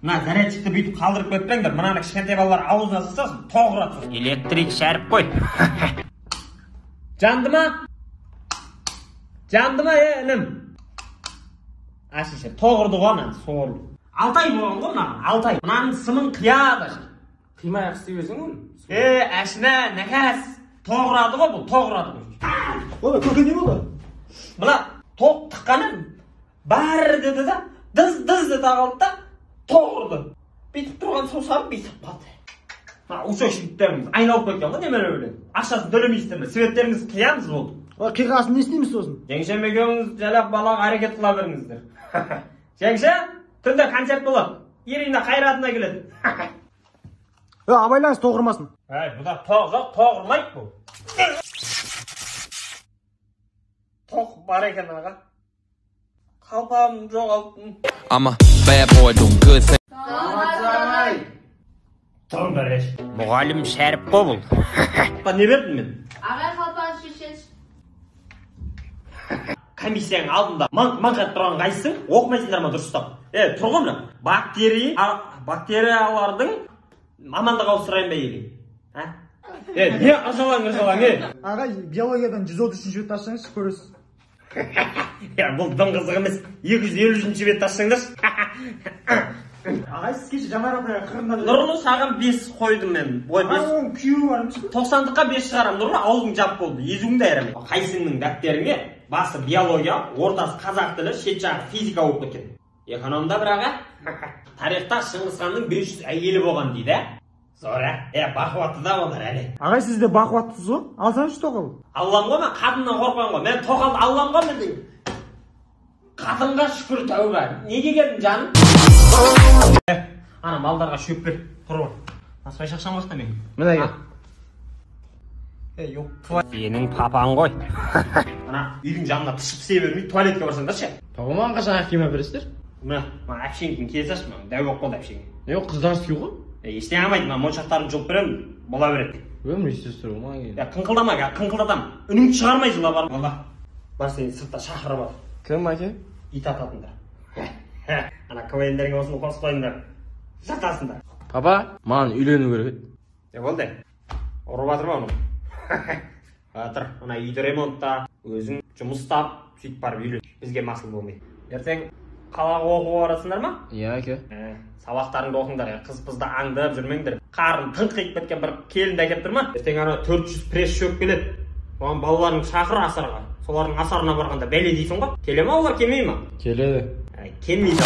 Мына зарядчикті бүйтіп қалдырып кетпеңдер. Мынаны кішкентай балалар аузына салса, тоқ ұрады. Электрик Шәріп қой. Жанды ма? Жанды ма, е, інім? Әшеше, тоқ ұрды ғой ананы, сорлы. 6 ай болған ғой мынаған, 6 ай. Мынаның сымын қияды. Қимай ақ істей берсең оны. Е, әшіне, нәкәс. Тоқ ұрады ғой бұл, тоқ ұрады ғой. Ой, көке не болды? Мына тоқ тыққаны бар деді да, дыз-дыз деді қалды да, тоқ ұрды. Бүйтіп тұрған саусағым бүйтіп қалды. Мына учетчиктеріміз айналып кеткен ғой немере білен. Ақшасын төлемейсіздер ме? Светтеріңізді қиямыз болды. Ой, қиғасын не істейміз сосын? Жеңшем екеуіңіз жайлап балаға әрекет қыла беріңіздер. Жеңше, түнде концерт болады. Ирина Қайратына келеді. Е, абайлаңыз, тоқ ұрмасын. Әй, бұда тоқ жоқ, тоқ ұрмайды бұл. Тоқ бар екен аға. Қалпағым жоғалттым. I'm a bad boy doing good things. Тұрыңдар, еш. Мұғалім Шәріп қой бұл. Па, не бердім мен? Ағай, қалпағын шешеңші. Комиссияның алдында маңқ етіп тұрған қайсысың? Оқымайсыңдар ма дұрыстап? Е, тұр ғой мына. Бактериялардың мамандық ауыстырайын ба или? А? Е, не ыржалаң, ыржалаң, е? Ағай, биологиядан 133-ші бетті ашсаңызшы, көресіз. Е, бұл дым қызық емес. 253-ші бетті ашсаңдаршы. Ағай, сіз кеше Жанар апайға қырындап едіңіз. Нұрлы, саған 5 қойдым мен. Ой, 5. Ағай, оның күйеуі бар емес пе? 90-дыққа 5 шығарамын. Нұрлы, аузың жап болды. Езуіңді айырамын. Қайсыңның дәптеріңе басы биология, ортасы қазақ тілі, шет жағы физика болып кеткен. Экономда бірақ, ә? Тарихта Шыңғыс ханның 500 әйелі болған дейді, ә? Зор, ә? Е, бақуатты да олар әлі. Ағай, сіз де бақуаттысыз ғой? Алсаңызшы тоқал. Аллам ғой, мен қатыннан қорықпаймын ғой. Мен тоқалды аллам ғой, мен деген. Қатынға шүкір тәуба. Неге келдің, жаным? Е, ана малдарға шөп бер, құрбан. Насыбай шақшам қақта мен. Мына кел. Е, ёп, сенің папаң ғой. Ана үйдің жанына тышып пісе бермей туалетке барсаңдаршы. Папа, маған қашан ақ киім әпересіздер? Мына, мына әпшеңкін кие салшы, мына дәу болып қалды әпшең. Е, ол қыздарский ғой. Е, ештеңе алмайды, мына моншақтарын жұлып беремін, бола береді. Өмір естесіздер ғой, маған келін. Е, қыңқылдама, қазір қыңқылдатамын. Үніңді шығармай жыла бар. Алла, бар сені сыртта шақырып алып. Кім, әке? Ит ататындар. Ана КВН-деріңе осыны қосып қойыңдар. Жатасыңдар. Папа, маған үйлену керек еді. Е, болды. Ұрып жатыр ма оны? Жатыр. Ана үйді ремонтта, өзің жұмыс тап, сөйтіп барып үйлен. Бізге масыл болмайды. Ертең қалаға оқуға барасыңдар ма? Иә, әке. Ә, сабақтарыңды оқыңдар, ә, қыз-қызды аңдып жүрмеңдер. Қарын тыңқиып кеткен бір келінді әкеліп тұр ма? Ертең ана 400 пресс шөп келеді. Соған балаларыңды шақыр асарға. Солардың асарына барғанда бәле дейсің ғой. Келе ма олар, келмей ма? Келеді. Ә, келмейді.